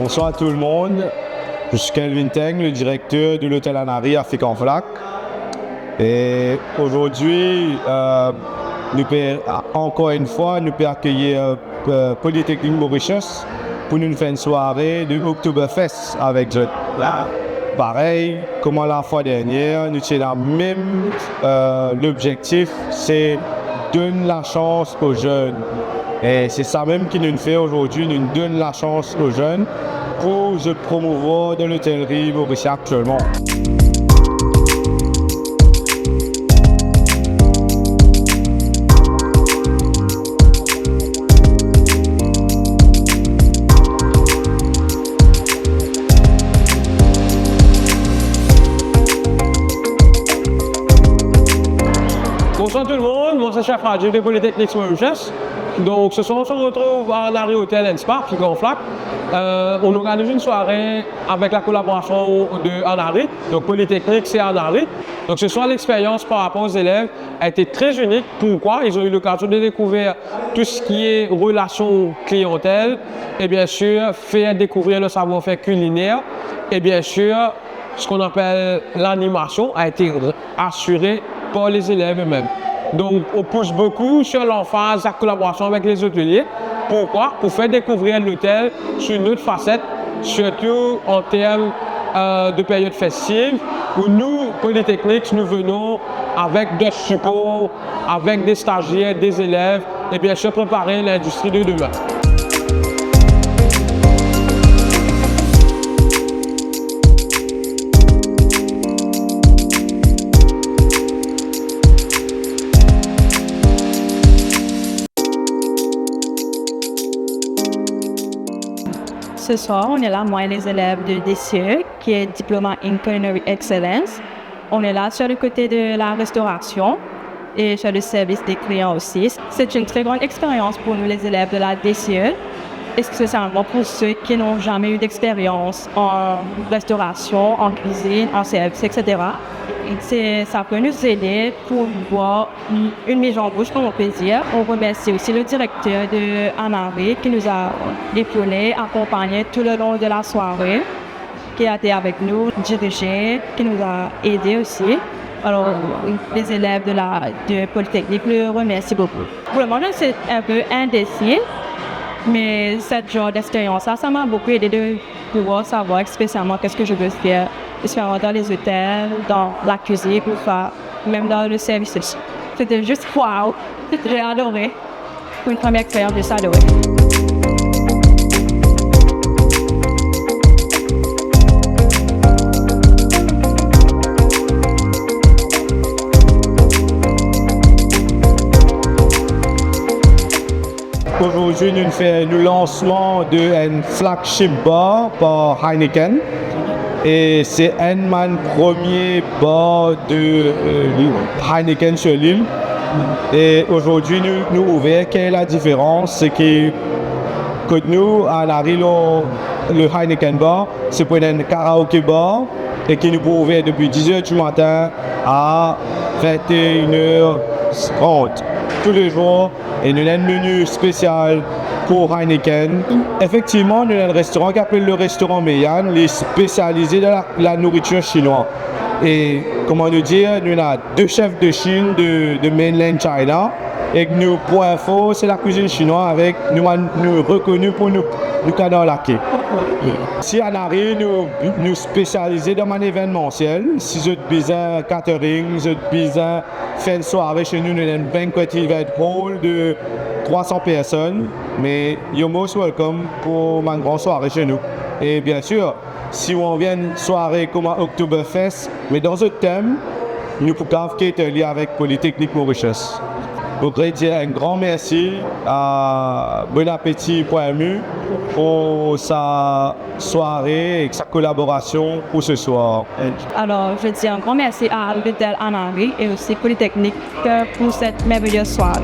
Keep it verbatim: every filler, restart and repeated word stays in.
Bonsoir tout le monde, je suis Kelvin Teng, le directeur de l'hôtel Anari à Fik-an-Flak. Et aujourd'hui, euh, nous pe-, encore une fois, nous pe accueillir, euh, Polytechnique Mauritius pour nous faire une soirée de Oktoberfest avec zot. Parey kouma lafwa dernier, nou ti ena mem, euh, lobzektif, se donn lasans aux jeunes. E se sa mem ki nou fer azordi, nou donn lasans aux jeunes pour se promouvoir dans l'hôtellerie mauricienne actuellement. Bonsoir tout le monde, moi c'est Chef Rajiv de Polytechnique Mauritius. Donc ce soir on se retrouve à Anari Hotel and Spa, Fik-an-Flak. Euh, on organise une soirée avec la collaboration de Anari, donc Polytechnique c'est Anari. Donc ce soir l'expérience par rapport aux élèves a été très unique. Pourquoi ? Ils ont eu l'occasion de découvrir tout ce qui est relation clientèle et bien sûr faire découvrir le savoir-faire culinaire et bien sûr ce qu'on appelle l'animation a été assurée par les élèves eux-mêmes. Donc on pousse beaucoup sur l'emphase, la collaboration avec les hôteliers. Pourquoi ? Pour faire découvrir l'hôtel sous une autre facette, surtout en termes, euh, de période festive, où nous, Polytechnique, nous venons avec d'autres supports, avec des stagiaires, des élèves, et bien sûr préparer l'industrie de demain. Ce soir, on est là, moi et les élèves de D C E, qui est Diploma in Culinary Excellence. On est là sur le côté de la restauration et sur le service des clients aussi. C'est une très grande expérience pour nous, les élèves de la D C E, et spécialement pour ceux qui n'ont jamais eu d'expérience en restauration, en cuisine, en service, et cetera. C'est, ça peut nous aider pour voir une mise en bouche, comme on peut dire. On remercie aussi le directeur de Anari qui nous a épaulés, accompagnés tout le long de la soirée, qui a été avec nous, dirigé, qui nous a aidés aussi. Alors, les élèves de la, de Polytechnique le remercient beaucoup. Pour le moment, je suis un peu indécis, mais cette genre d'expérience-là, ça m'a beaucoup aidé de pouvoir savoir spécialement qu'est-ce que je veux faire, spécialement dans les hôtels, dans la cuisine, ou pas, même dans le service aussi. C'était juste waouh, j'ai adoré. Pour une première expérience, j'ai adoré. Azordi nou fer nou lansman de enn flagship bar par Heineken. E se enn bann premie bar de, euh, Heineken sur l'île. E azordi nou, nou ouver, ki ladiferans, se ki kot nou, Anari, le, le Heineken Bar, se pou enn karaoke bar, e ki nou pou ouver depi diz er dimatin a vinte et une heures trente, tous les jours. E nou ena enn meni spesial pou Heineken. Efektivman, nou ena enn restoran ki apel le restoran Mei Yan, li spesialize dan la, la nouritir sinwa. E, kouma nou dir, nou ena de chef de Chine, de, de mainland China, e nou pwin for se lakwizinn sinwa avek nou, nou rekoni pou nou, nou kanar lake. Si Anari, nou, nou spesialize dan bann evenmansiel, si zot bizin catering, zot bizin fer enn sware se nou, nou ena enn banquet event hall de trwa san personn, me you're most welcome pou bann gran sware se nou. E biensir, si ou anvi enn sware kouma Oktoberfest, me dan zot tem, nou pou kav cater li avek Polytechnique Mauritius. Mo regret dir enn gran mersi a Bon Appétit pwin Mu pou sa soirée et sa collaboration pour ce soir. Alors, je dis un grand merci à l'hôtel Anari et aussi Polytechnique pour cette merveilleuse soirée.